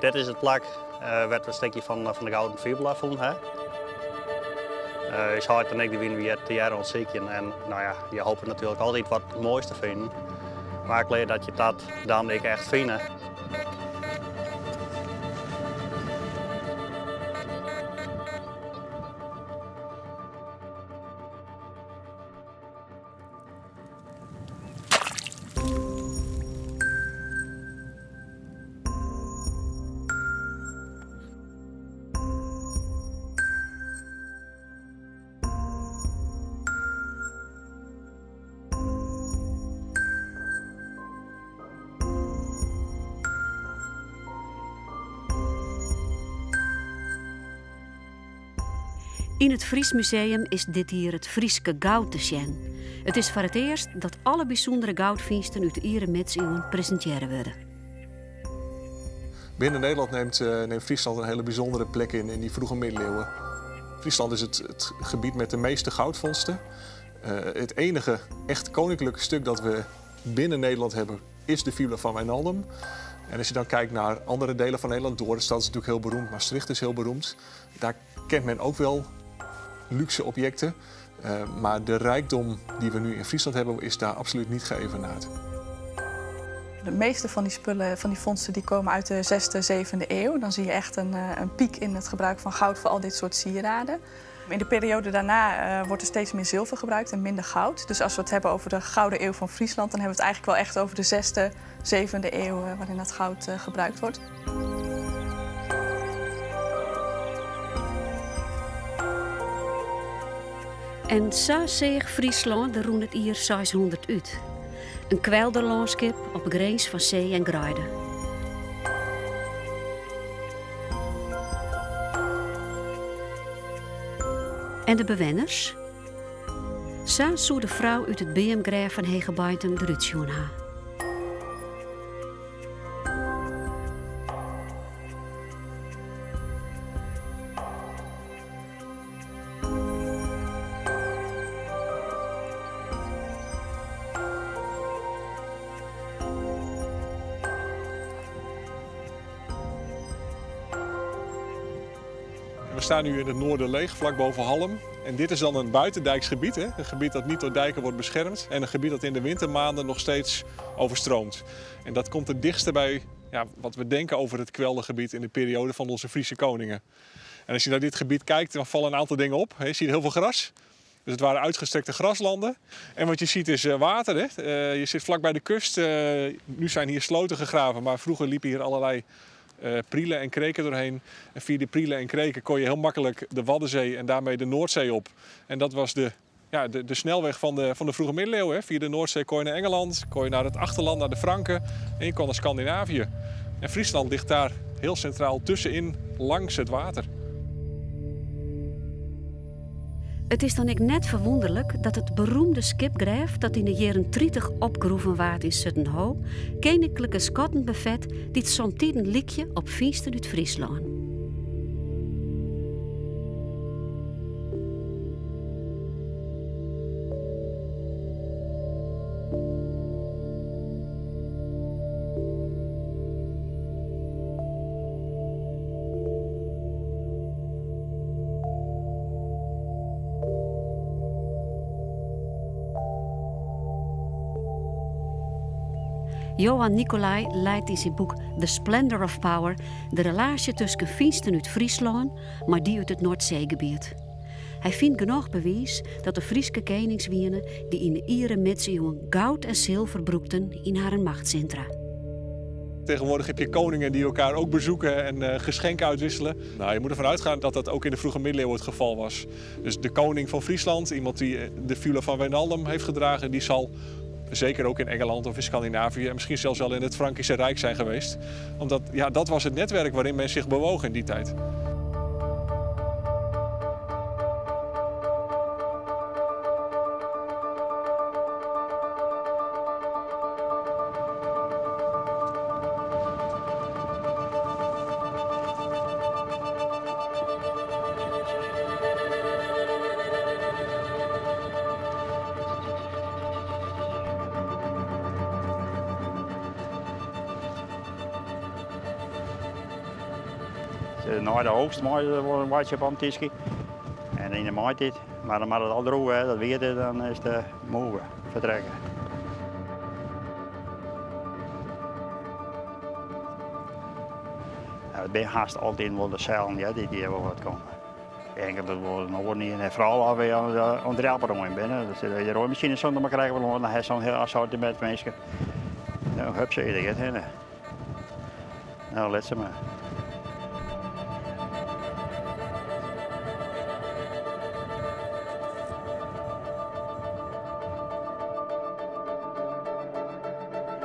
Dit is it plak wêr't we in stikje fan de gouden fibula fûn ha. Us heit en ik wiene hjir tegearre oan it sykjen en no ja, je hoopje natuerlik altyd wat moais te finen. Mar ik lear dat je dat dan ek echt fine. Yn it Fries Museum is dit jier it Fryske goud te sjen. It is foar it earst dat alle bysûndere goudfynsten út de iere midsiuwen presintearre wurde. Binnen Nederland neemt, neemt Friesland een hele bijzondere plek in in die vroege middeleeuwen. Friesland is het, het gebied met de meeste goudvondsten. Het enige echt koninklijke stuk dat we binnen Nederland hebben is de fibula van Wijnaldum. En als je dan kijkt naar andere delen van Nederland, Dorestad is natuurlijk heel beroemd, Maastricht is heel beroemd. Daar kent men ook wel luxe objecten. Maar de rijkdom die we nu in Friesland hebben, is daar absoluut niet geëvenaard. De meeste van die spullen, van die vondsten, die komen uit de 6e, 7e eeuw. Dan zie je echt een piek in het gebruik van goud voor al dit soort sieraden. In de periode daarna wordt er steeds meer zilver gebruikt en minder goud. Dus als we het hebben over de Gouden Eeuw van Friesland, dan hebben we het eigenlijk wel echt over de 6e, 7e eeuw waarin dat goud gebruikt wordt. En sa seach Fryslân der rûn it jier 600 út. In kwelderlânskip op 'e grins fan see en greide. En de bewenners? Sa soe de frou út it beamgrêf fan Hegebeintum derút sjoen ha. We staan nu in het Noorderleeg, vlak boven Hallum. En dit is dan een buitendijks gebied, hè? Een gebied dat niet door dijken wordt beschermd. En een gebied dat in de wintermaanden nog steeds overstroomt. En dat komt het dichtste bij, ja, wat we denken over het kweldergebied in de periode van onze Friese koningen. En als je naar dit gebied kijkt, dan vallen een aantal dingen op. Je ziet heel veel gras. Dus het waren uitgestrekte graslanden. En wat je ziet is water. Hè? Je zit vlak bij de kust. Nu zijn hier sloten gegraven, maar vroeger liepen hier allerlei prielen en kreken doorheen. En via die prielen en kreken kon je heel makkelijk de Waddenzee en daarmee de Noordzee op. En dat was de snelweg van de vroege middeleeuwen. Hè? Via de Noordzee kon je naar Engeland, kon je naar het achterland, naar de Franken en je kon naar Scandinavië. En Friesland ligt daar heel centraal tussenin, langs het water. Het is dan ook net verwonderlijk dat het beroemde skipgrêf dat in de jaren 30 opgroeven waard in Suttenho, koninklijke skatten bevet die het somtiden liekje op vynsten út Fryslân. Johan Nicolai leidt in zijn boek The Splendor of Power de relatie tussen vynsten út Fryslân, mar dy út it Noardseegebiet. Hy fynt genoch bewiis dat de Fryske kenings wiene dy't yn de iere midsiuwen goud en zilver brûkten yn harren machtssintra. Tegenwoordig heb je koningen die elkaar ook bezoeken en geschenken uitwisselen. Je moet ervan uitgaan dat dat ook in de vroege middeleeuwen het geval was. Dus de koning van Friesland, iemand die de fibula van Wijnaldum heeft gedragen, die zal zeker ook in Engeland of in Scandinavië en misschien zelfs wel in het Frankische Rijk zijn geweest. Omdat dat was het netwerk waarin men zich bewoog in die tijd. Nei de oogst meie se wol in weitsje op omtyskje. En yn de maaitiid, mar dan moat it al droech wêze, dat wiet is, dan is it moege fertrekke. It binne hast altyd wol de sellen dy't hjir wol wat komme. Inkeld dat wol in oaren ien en foaral as we oan it rjapperoaien binne. De roaimasine sûnder mar krije we dan hast sa'n hiel assortimint minsken. No, hup, se der giet hinne. No, lit se mar.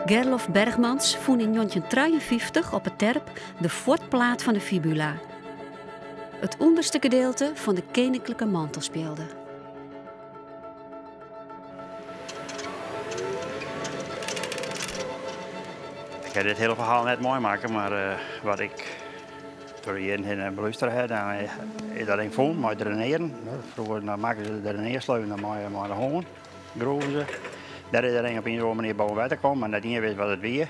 Gerlof Bergmans fûn yn 1953 op 'e terp de fuotplaat fan de fibula. It ûnderste gedeelte fan de keninklike mantelspjelde. Ik ha dit hiele ferhaal net meimakke, mar wat ik troch de jierren hinne belústere ha, dan is dat ding fûn mei draineren. Froeger dan makken se de drainearsleuen mei de hân, groeven se. Dêr is dat ding op ien of oare manier boven wetter kommen, mar net ien wist wat it wie.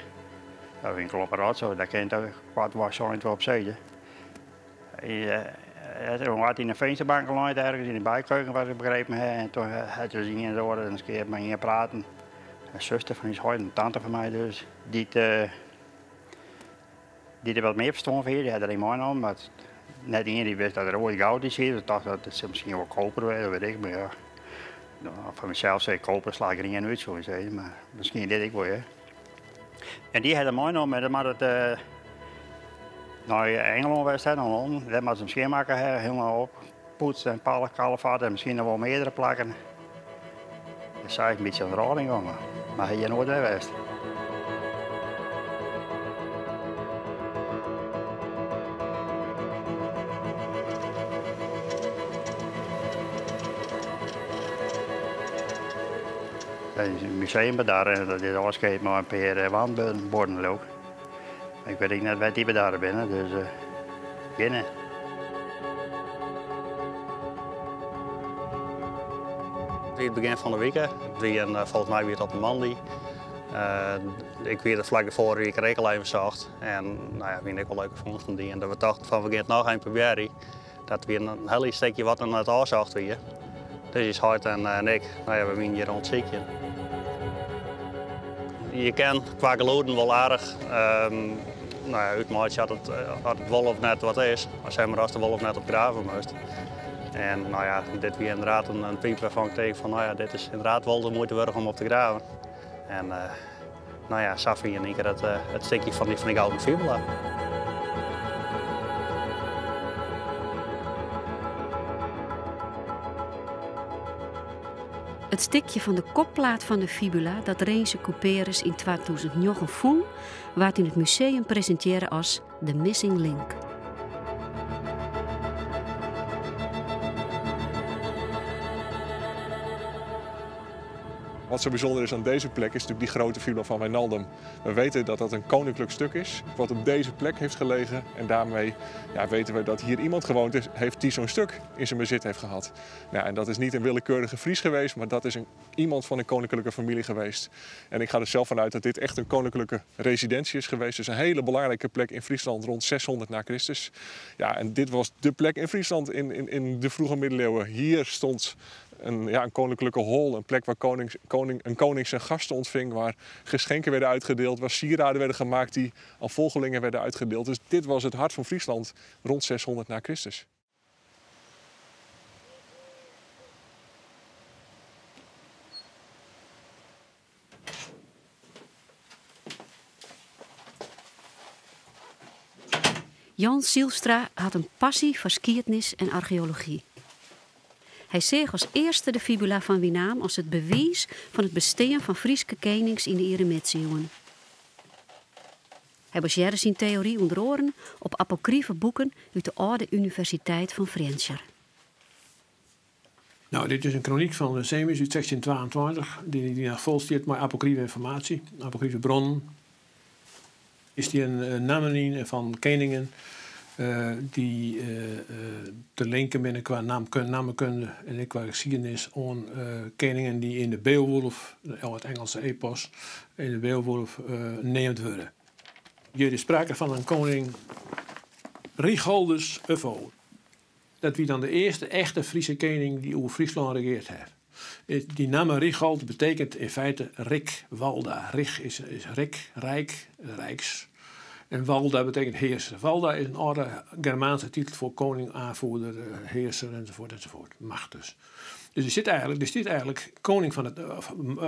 Dat wie in klompe rotsoai, dêr kin it koartwei sein op sizze. Hy hat yn de finsterbank lein, ergens yn de bykeuken, wat ik begrepen ha. En toen hat dus ien de oare in kear mei ien praten. In suster fan ús heit, in tante fan my dus, dy't dy't der wat mear ferstân fan hie, dy hat der yn meinommen. Mar net ien dy't wist dat der oait goud yn siet. Se tocht dat it sil miskien wol koper wêze, wit ik. Mar ja, foar mysels sei ik koper slacht grien út, soe ik sizze. Mar miskien dit ek wol, ja. En dy hat er meinommen en dan moat it nei Ingelân west ha, nei Londen. Dêr moat se him skjinmakke ha, hielendal oppoetst en kallefatte en miskien noch wol meardere plakken. Dêr sa is in bytsje oan de rôling gongen, mar hy hjir noait wer west. Dat is in museum bedarre en dat is ôfsketten mei in pear wandbuorden leau ik. Ik wit ek net wêr't dy bedarre binne, dus gjin. It wie it begjin fan de wike. It wie in, folgens my wie it op in moandei. Ik wie der flak derfoar wie ik er ek al even socht. En no ja, wiene ek wol leuke fûnsten dien. Dat we tochten fan we gean it noch even probearje. Dat wie in hiel lyts stikje wat noch net ôfsocht wie. Dus ús heit en ik, no ja, we wiene hjir oan it sykjen. Je kin kwa gelûden wol aardich no ja, útmeitsje at it, at it wol of net wat is. As mar ast der wol of net op grave moatst. En no ja, dit wie ynderdaad in pyp wêrfan ik tink fan no ja, dit is ynderdaad wol de muoite wurdich om op te graven. En no ja, sa fyn je yn ien kear it stikje fan dy gouden fibula. It stikje fan de kopplaat fan de fibula dat Rinse Couperus yn 2009 fûn, waard yn it museum presintearre as The Missing Link. Wat zo bijzonder is aan deze plek is natuurlijk die grote fibula van Wijnaldum. We weten dat dat een koninklijk stuk is, wat op deze plek heeft gelegen. En daarmee ja, weten we dat hier iemand gewoond is, heeft die zo'n stuk in zijn bezit heeft gehad. Nou, en dat is niet een willekeurige Fries geweest, maar dat is iemand van een koninklijke familie geweest. En ik ga er zelf vanuit dat dit echt een koninklijke residentie is geweest. Dus een hele belangrijke plek in Friesland rond 600 na Christus. Ja, en dit was de plek in Friesland in de vroege middeleeuwen. Hier stond ja, een koninklijke hol, een plek waar een koning zijn gasten ontving, waar geschenken werden uitgedeeld, waar sieraden werden gemaakt die aan volgelingen werden uitgedeeld. Dus dit was het hart van Friesland rond 600 na Christus. Jan Zylstra hat in passy foar skiednis en archeology. Hy seach as earste de fibula fan Winaam as it bewiis fan it bestean fan Fryske kenings yn de iere midsiuwen. Hy basearre syn teory ûnder oaren op apokrife boeken út de âlde Universiteit fan Frjentsjer. Nou, dit is in kronyk fan Winsemius út 1622, dy't noch fol stiet mei apokrife ynformaasje, apokrife bronnen. Der stean nammen yn fan keningen dy't te linken binne kwa nammekunde en ek kwa skiednis oan keningen dy't yn de Beowulf, it Ingelske epos, yn de Beowulf neamd wurde. Hjir is sprake fan in koning. Richaldus Uffo. Dat wie dan de earste echte Fryske kening dy't oer Fryslân regeard hat. Dy namme Richald betekent in feite Rik Walda. Rig is Rik, Rijk, Rijks. En Walda betekent heerser. Walda is in âlde Germaanse titel foar koning, aanvoerder, heerser enzovoort enzovoort. Macht dus. Dus der sit eigenlik, der stiet eigenlik koning fan it,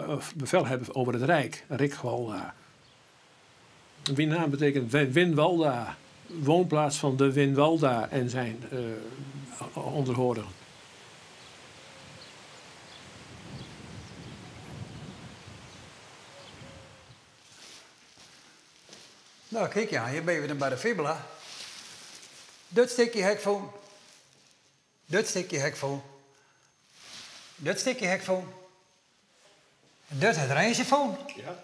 of bevelhebber over het Rijk, Rik Walda. Winaam betekent Winwalda, woonplaats van de Winwalda en zijn onderhorigen. No, kijk ja, hjir binne we dan by de fibula. Dit stikje ha ik fûn. Dit stikje ha ik fûn. Dit stikje ha ik fûn. Dit hat Rinse fûn. Ja.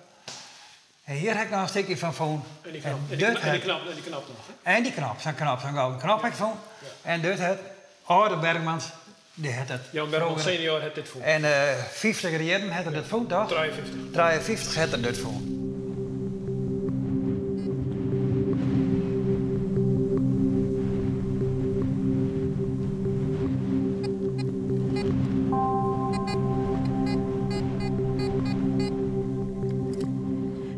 En hjir ha ik noch in stikje fan fûn. En dy knop, en dy knop, en dy knop noch. En dy knop, sa'n knop, sa'n gouden knop ha ik fûn. En dit hat âlde Bergmans, dy hat it. Jan Bergmans senior hat dit fûn. En fyftiger jierren hat er dit fûn, toch? 53. 53 hat er dit fûn.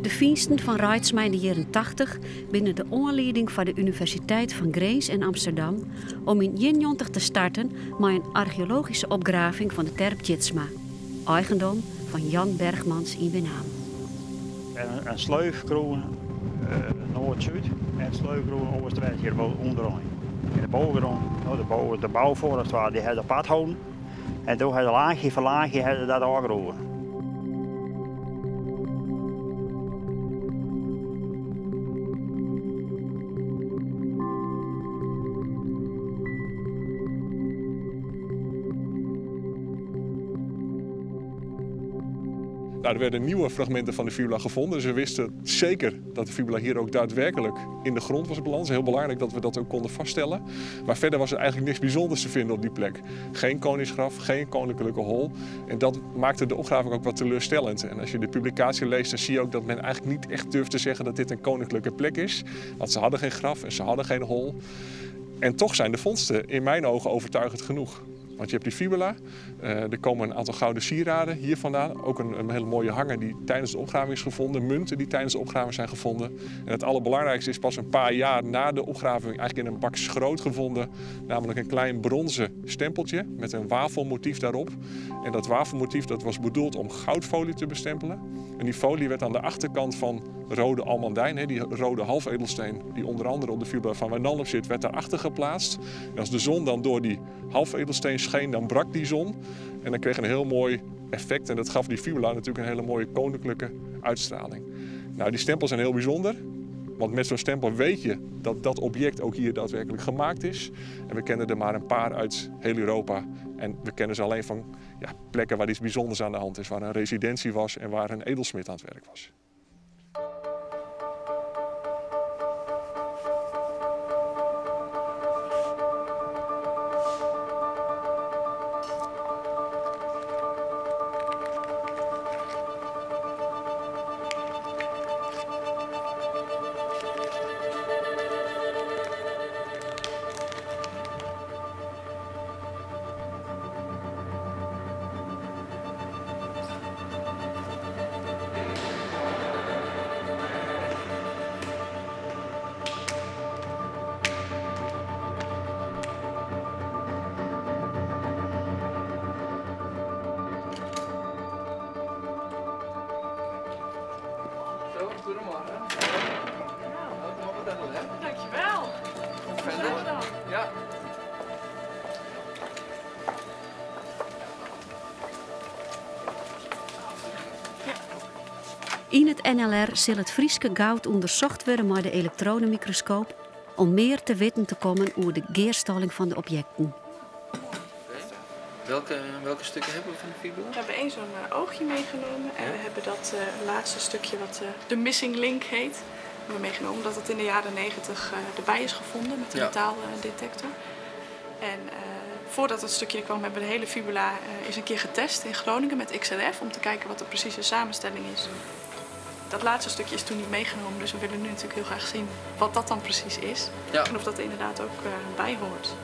De fynsten fan Reitsma yn de jierren 80 binne de oanlieding foar de Universiteit fan Grins en Amsterdam om yn 91 te starten mei in archeologyske opgraving fan de terp Tjitsma, eigendom fan Jan Bergmans yn Winaam. En in sleuf groeven noard-súd en sleuf groeven oast-west hjir ûnderein. En de bovengrond, no de boven, de bouwvoor as it ware, dy ha se apart holden. En doe ha se laachje foar laachje ha se dat ôfgroeven. Nou, er werden nieuwe fragmenten van de fibula gevonden. Dus we wisten zeker dat de fibula hier ook daadwerkelijk in de grond was beland. Het is heel belangrijk dat we dat ook konden vaststellen. Maar verder was er eigenlijk niks bijzonders te vinden op die plek. Geen koningsgraf, geen koninklijke hol. En dat maakte de opgraving ook wat teleurstellend. En als je de publicatie leest, dan zie je ook dat men eigenlijk niet echt durft te zeggen dat dit een koninklijke plek is. Want ze hadden geen graf en ze hadden geen hol. En toch zijn de vondsten in mijn ogen overtuigend genoeg. Want je hebt die fibula, er komen een aantal gouden sieraden hier vandaan. Ook een hele mooie hanger die tijdens de opgraving is gevonden. Munten die tijdens de opgraving zijn gevonden. En het allerbelangrijkste is pas een paar jaar na de opgraving eigenlijk in een bak schroot gevonden. Namelijk een klein bronzen stempeltje met een wafelmotief daarop. En dat wafelmotief dat was bedoeld om goudfolie te bestempelen. En die folie werd aan de achterkant van rode almandijn, die rode halfedelsteen die onder andere op de fibula van Wijnaldum zit, werd daarachter geplaatst. En als de zon dan door die halfedelsteen scheen, dan brak die zon. En dan kreeg je een heel mooi effect en dat gaf die fibula natuurlijk een hele mooie koninklijke uitstraling. Nou, die stempels zijn heel bijzonder, want met zo'n stempel weet je dat dat object ook hier daadwerkelijk gemaakt is. En we kennen er maar een paar uit heel Europa. En we kennen ze alleen van, ja, plekken waar iets bijzonders aan de hand is, waar een residentie was en waar een edelsmid aan het werk was. Goedemorgen. Dankjewel. Verder. Ja. Yn it NLR sil it Fryske goud ûndersocht wurde mei de elektronenmikroskoop om mear te witten te kommen oer de gearstalling fan de objekten. Welke stukken hebben we van de fibula? We hebben één zo'n oogje meegenomen en Ja. we hebben dat laatste stukje wat de missing link heet, hebben we meegenomen omdat het in de jaren 90 erbij is gevonden met de metaaldetector. En voordat dat stukje er kwam hebben we de hele fibula eens een keer getest in Groningen met XRF om te kijken wat de precieze samenstelling is. Dat laatste stukje is toen niet meegenomen, dus we willen nu natuurlijk heel graag zien wat dat dan precies is. Ja. En of dat er inderdaad ook bij hoort.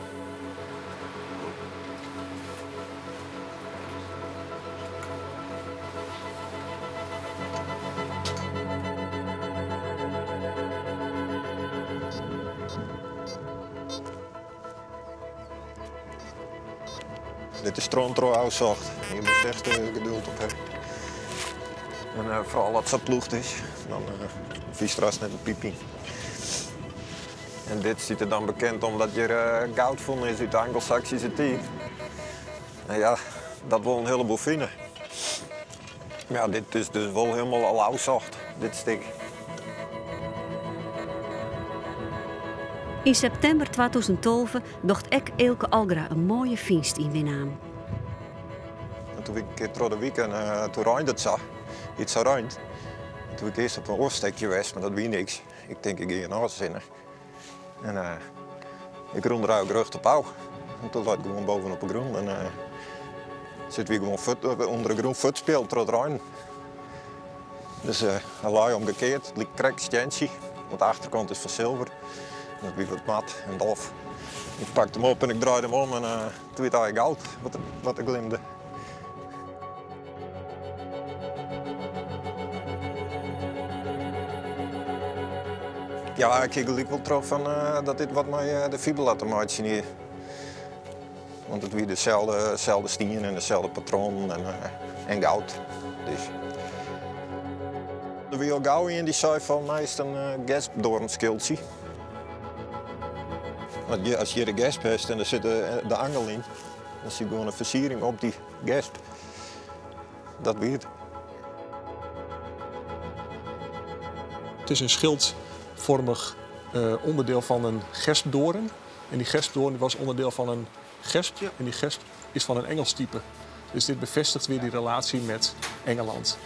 Dit is troontrohuiszocht. Je moet echt geduld op hebben. En vooral als het ploegt is, dan vies straks net een piepie. En dit ziet er dan bekend omdat je goud vonden is uit de Anglo-Saxische tijd. En ja, dat wil een heleboel vinden. Ja, dit is dus wel helemaal al oudzocht, dit stuk. In septimber 2012 docht ek Eelke Algra in moaie fynst yn Winaam. En toen ik een keer door de week en toen reinde het zo, iets zo reint. En toen ik eerst op een oorstekje was, maar dat wie niks. Ik denk, ik ga hier nog eens in. En ik rond er eigenlijk rug op pauw. En toen lag ik gewoon bovenop de grond en zit weer gewoon onder de grond voet speelt door het rein. Dus hij lag omgekeerd, het liep krek steentje, want de achterkant is van zilver. Dat wie wat mat en dof. Ik pakte hem op en ik draaide hem om en toen werd hij goud, wat er glimde. Ja, ik kijk er wel terug van dat dit wat mij de fibula te maken hier. Want het weer dezelfde stien en dezelfde patroon en goud. Dus. Er wie al gauw in die zei van mij is een gespdoornschildje. Want als je de gesp hebt en er zit de angel in, dan zie je gewoon een versiering op die gesp. Dat weet. Het is een schildvormig onderdeel van een gespdoorn. En die gespdoorn was onderdeel van een gesp. En die gesp is van een Engels type. Dus dit bevestigt weer die relatie met Engeland.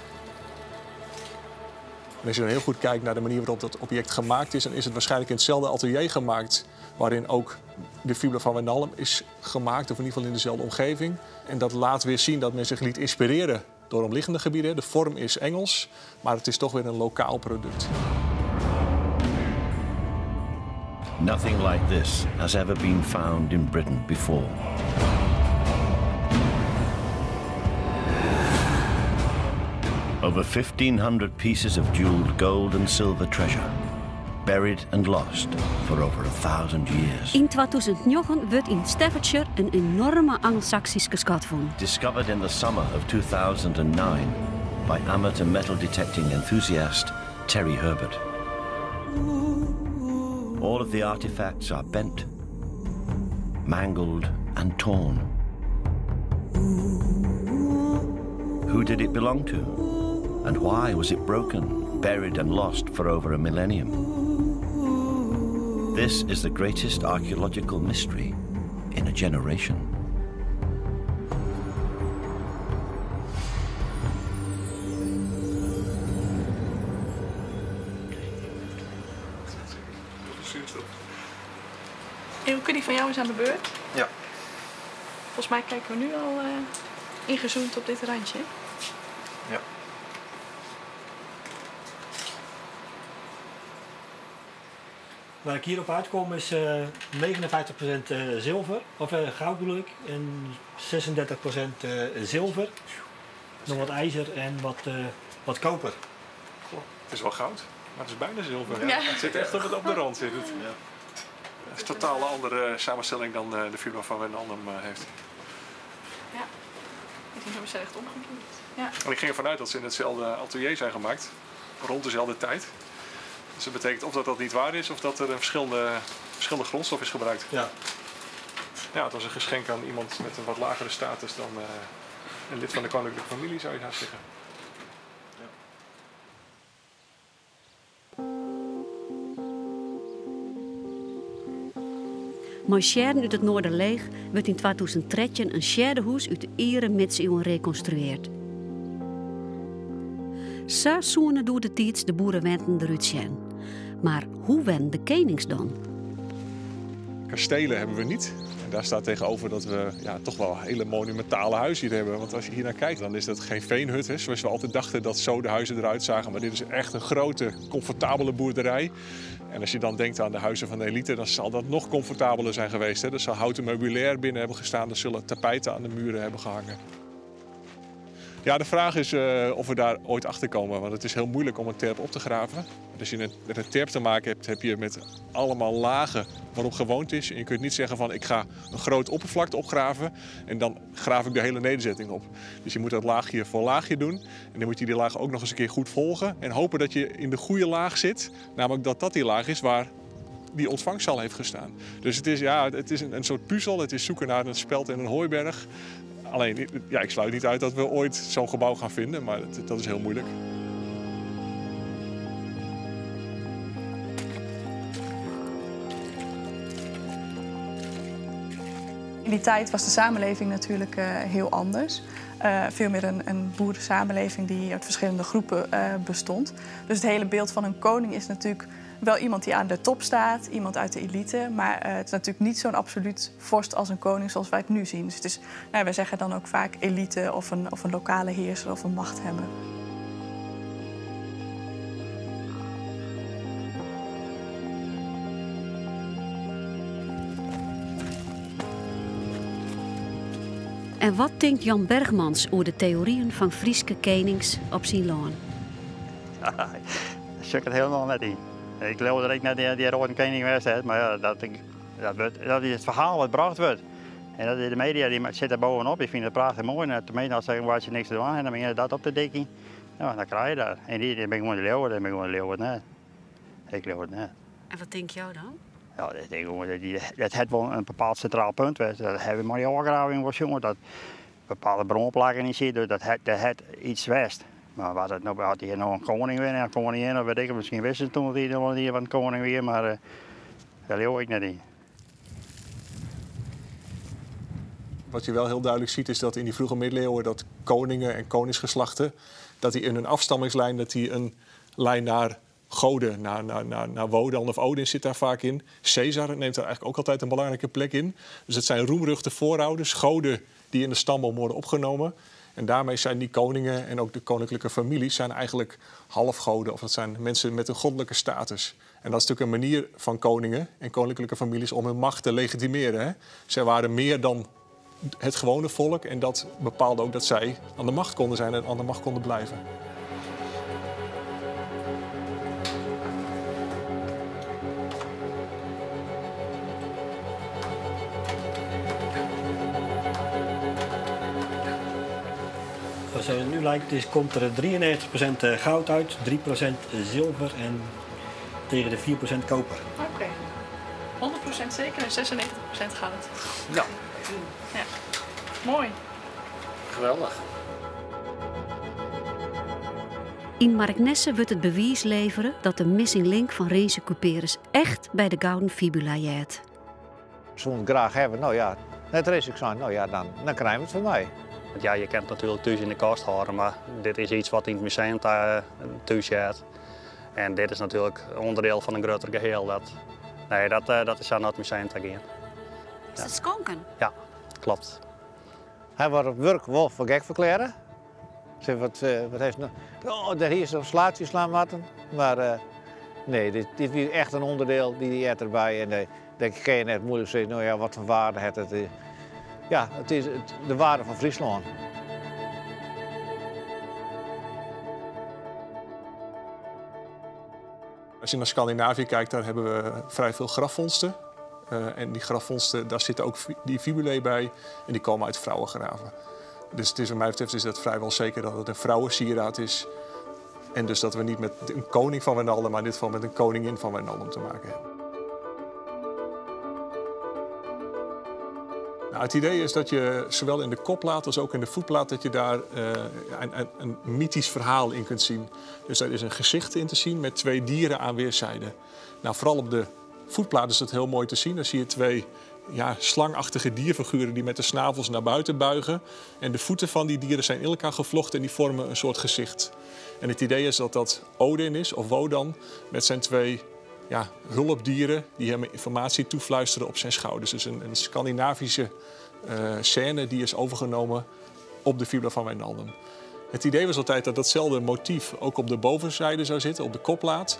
En als je dan heel goed kijkt naar de manier waarop dat object gemaakt is, dan is het waarschijnlijk in hetzelfde atelier gemaakt waarin ook de fibula van Wijnaldum is gemaakt, of in ieder geval in dezelfde omgeving. En dat laat weer zien dat men zich liet inspireren door omliggende gebieden. De vorm is Engels, maar het is toch weer een lokaal product. Nothing like this has ever been found in Britain before. Over 1,500 pieces of jeweled gold and silver treasure, buried and lost for over 1,000 years. In 2009 wordt in Staffordshire een enorme Angelsaksische schat gevonden. Discovered in the summer of 2009 by amateur metal detecting enthusiast Terry Herbert. All of the artifacts are bent, mangled and torn. Who did it belong to? And why was it broken, buried and lost for over a millennium? This is the greatest archaeological mystery in a generation. Eelke, die van jou is aan de beurt. Ja. Volgens mij kijken we nu al ingezoomd op dit randje. Ja. Waar ik hierop uitkom is 59% zilver, of goud bedoel ik, en 36% zilver. Nog wat ijzer en wat koper. Goh, het is wel goud, maar het is bijna zilver. Ja. Het zit echt op de rand. Zit het. Ja. Het is een totaal andere samenstelling dan de fibula van Wijnaldum heeft. Ja, ik denk dat we ze echt omgekeerd. Ja. En ik ging ervan uit dat ze in hetzelfde atelier zijn gemaakt, rond dezelfde tijd. Dus dat betekent of dat dat niet waar is of dat er een verschillende grondstof is gebruikt. Ja. Ja, het was een geschenk aan iemand met een wat lagere status dan een lid van de koninklijke familie, zou je haast zeggen. Mei Sjerren uit het Noorderleeg wordt in 2013 een sjerdehoes uit de iere middeleeuwen reconstrueerd. Sa soene door de tiets de boerenwenten eruit zien. Maar hoe wen de konings dan? Kastelen hebben we niet. En daar staat tegenover dat we ja, toch wel hele monumentale huizen hier hebben. Want als je hier naar kijkt, dan is dat geen veenhut, hè, zoals we altijd dachten dat zo de huizen eruit zagen. Maar dit is echt een grote, comfortabele boerderij. En als je dan denkt aan de huizen van de elite, dan zal dat nog comfortabeler zijn geweest. Hè. Er zal houten meubilair binnen hebben gestaan, er zullen tapijten aan de muren hebben gehangen. Ja, de vraag is of we daar ooit achter komen, want het is heel moeilijk om een terp op te graven. Als je met een terp te maken hebt, heb je met allemaal lagen waarop gewoond is. En je kunt niet zeggen van ik ga een groot oppervlakte opgraven en dan graaf ik de hele nederzetting op. Dus je moet dat laagje voor laagje doen en dan moet je die laag ook nog eens een keer goed volgen en hopen dat je in de goede laag zit, namelijk dat dat die laag is waar die ontvangstzaal heeft gestaan. Dus het is, ja, het is een soort puzzel, het is zoeken naar een speld en een hooiberg. Alleen, ja, ik sluit niet uit dat we ooit zo'n gebouw gaan vinden, maar dat is heel moeilijk. In die tijd was de samenleving natuurlijk heel anders. Veel meer een boerensamenleving die uit verschillende groepen bestond. Dus het hele beeld van een koning is natuurlijk wel iemand die aan de top staat, iemand uit de elite. Maar het is natuurlijk niet zo'n absoluut vorst als een koning zoals wij het nu zien. Dus het is, nou, wij zeggen dan ook vaak elite of een lokale heerser of een machthebber. En wat denkt Jan Bergmans over de theorieën van Frieske konings op zijn loon? Daar zit ik het helemaal net in. Ik geloof dat ik net die rode koning was, maar ja, dat is het verhaal wat gebracht wordt. En dat is de media die zit daar bovenop, die vinden het prachtig mooi. En de media zeggen waar ze niks te doen en dan ben je dat op te dikken. Nou, dan krijg je dat. En die ben ik gewoon de leeuwen, dan ben ik gewoon de leeuwen net. Ik geloof het net. En wat denk jou dan? Ja, dat denk ik gewoon, dat het wel een bepaald centraal punt was. Dat hebben we maar die afgraving was, jongen, dat bepaalde bronplakken in zitten, dat het iets was. Maar wat het nou, had hier nog een koning weer en een koningin, of weet ik, misschien wisten ze toen nog niet van een koning weer, maar daar leeuw ik net in. Wat je wel heel duidelijk ziet is dat in die vroege middeleeuwen dat koningen en koningsgeslachten, dat die in hun afstammingslijn, dat die een lijn naar goden, naar Wodan of Odin zit daar vaak in. Caesar neemt daar eigenlijk ook altijd een belangrijke plek in. Dus het zijn roemruchte voorouders, goden die in de stamboom worden opgenomen. En daarmee zijn die koningen en ook de koninklijke families zijn eigenlijk halfgoden. Of dat zijn mensen met een goddelijke status. En dat is natuurlijk een manier van koningen en koninklijke families om hun macht te legitimeren. Hè? Zij waren meer dan het gewone volk en dat bepaalde ook dat zij aan de macht konden zijn en aan de macht konden blijven. Zoals het nu lijkt, is, komt er 93% goud uit, 3% zilver en tegen de 4% koper. Oké, 100% zeker en 96% goud. Ja. Ja. Mooi. Geweldig. In Marknesse wordt het bewijs leveren dat de missing link van Rinse Cuperus echt bij de Gouden Fibula jät. Ze willen het graag hebben, nou ja, net is ik zijn, nou ja, dan krijgen we het van mij. Want ja, je kent natuurlijk thuis in de kast houden, maar dit is iets wat in het museum thuis zit. En dit is natuurlijk onderdeel van een groter geheel. Dat is aan het museum te gaan. Is dat skonken? Ja, klopt. Hij wordt op werk wel voor gek verklaren. Zeg, wat heeft nou? Oh, daar hier is een slaatje slaan matten. Maar nee, dit is echt een onderdeel die eet erbij. En dan kan je net moeilijk zeggen, nou ja, wat voor waarde het het is. Ja, het is de waarde van Friesland. Als je naar Scandinavië kijkt, daar hebben we vrij veel grafvondsten. En die grafvondsten, daar zitten ook die fibulae bij en die komen uit vrouwengraven. Dus het is, wat mij betreft is dat vrijwel zeker dat het een vrouwensieraad is. En dus dat we niet met een koning van Wijnaldum, maar in dit geval met een koningin van Wijnaldum te maken hebben. Nou, het idee is dat je zowel in de kopplaat als ook in de voetplaat dat je daar een mythisch verhaal in kunt zien. Dus daar is een gezicht in te zien met twee dieren aan weerszijden. Nou, vooral op de voetplaat is dat heel mooi te zien. Dan zie je twee slangachtige dierfiguren die met de snavels naar buiten buigen. En de voeten van die dieren zijn in elkaar gevlochten en die vormen een soort gezicht. En het idee is dat dat Odin is, of Wodan, met zijn twee ja, hulpdieren die hem informatie toefluisteren op zijn schouders. Dus een Scandinavische scène die is overgenomen op de fibula van Wijnaldum. Het idee was altijd dat datzelfde motief ook op de bovenzijde zou zitten, op de kopplaat.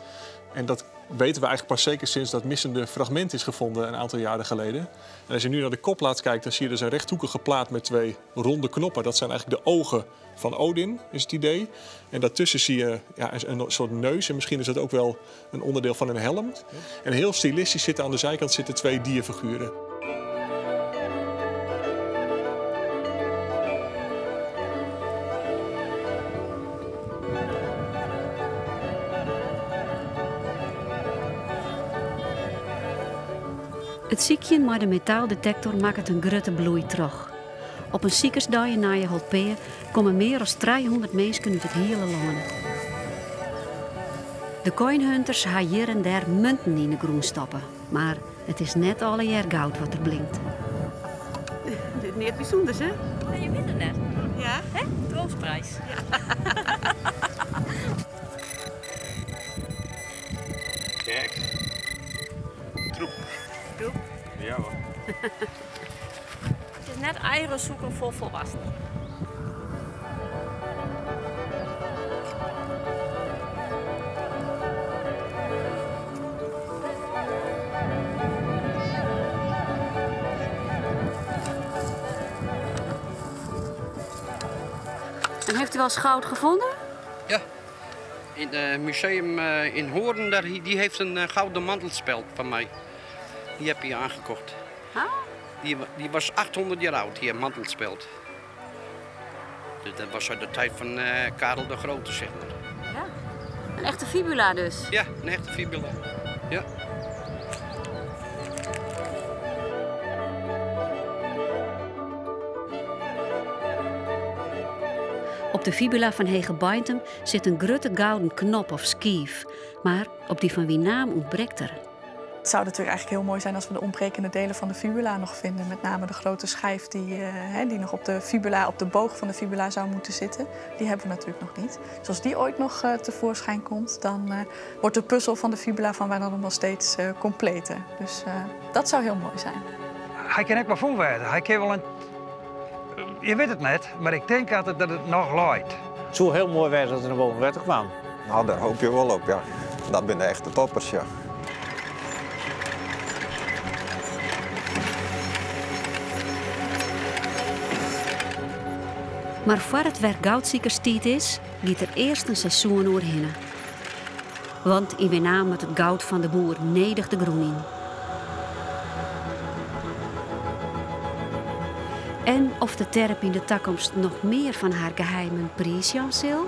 En dat weten we eigenlijk pas zeker sinds dat missende fragment is gevonden een aantal jaren geleden. En als je nu naar de kopplaat kijkt, dan zie je dus een rechthoekige plaat met twee ronde knoppen. Dat zijn eigenlijk de ogen van Odin, is het idee. En daartussen zie je ja, een soort neus en misschien is dat ook wel een onderdeel van een helm. En heel stilistisch zitten aan de zijkant zitten twee dierfiguren. It sykjen mei de metaaldetector makket in grutte bloei troch. Op in sikersdei yn Nijeholtpea komme mear as 300 minsken út it hiele lân. De coinhunters ha hjir en dêr munten yn de grûn stoppe, mar it is net allegear goud wat der blinkt. Dit is neat bysûnders, hè? Nee, je wit it net. Ja. Hè? Troostprijs. Ja. Kijk. Troep. Troep? Ja hoor. Het is net eieren zoeken voor volwassenen. En heeft u wel eens goud gevonden? Ja. In het museum in Hoorn, daar, die heeft een gouden mantelspeld van mij. Die heb ik aangekocht. Ah. Die was 800 jaar oud, die mantelspeld. Dus dat was uit de tijd van Karel de Grote, zeg maar. Ja. Een echte fibula dus? Ja, een echte fibula. Ja. Op de fibula fan Hegebeintum sit in grutte gouden knop of skiif, mar op dy fan Winaam ûntbrekt er. Het zou natuurlijk eigenlijk heel mooi zijn als we de ontbrekende delen van de fibula nog vinden. Met name de grote schijf die nog op de fibula, op de boog van de fibula zou moeten zitten. Die hebben we natuurlijk nog niet. Dus als die ooit nog tevoorschijn komt, dan wordt de puzzel van de fibula van Wijnaldum wel steeds completer. Dus dat zou heel mooi zijn. Hij kan ook wel vol worden. Hij kan wel een... Je weet het net, maar ik denk altijd dat het nog looit. Het zou heel mooi zijn als er naar boven wetter kwam. Nou, daar hoop je wel op, ja. Dat zijn de echte toppers, ja. Mar foar it wer goudsikersstiid is, giet der earst in seizoen oerhinne. Want yn Winaam moat it goud fan de boer nedich de grûn yn. En oft de terp yn de takomst noch mear fan har geheimen priisjaan sil?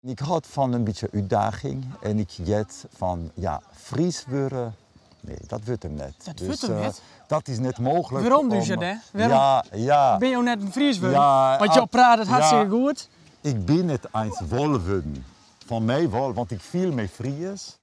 Ik houd van een beetje uitdaging en ik jet van, ja, Fries worden, nee, dat wordt hem net. Dat wordt hem net? Dat is net mogelijk. Waarom dus om je dat? Waarom? Ja, ja. Ben je net een Fries worden? Ja, Want je praat het hartstikke ja. goed. Ik ben het eens wolven. Van mij wel, want ik viel met Fries.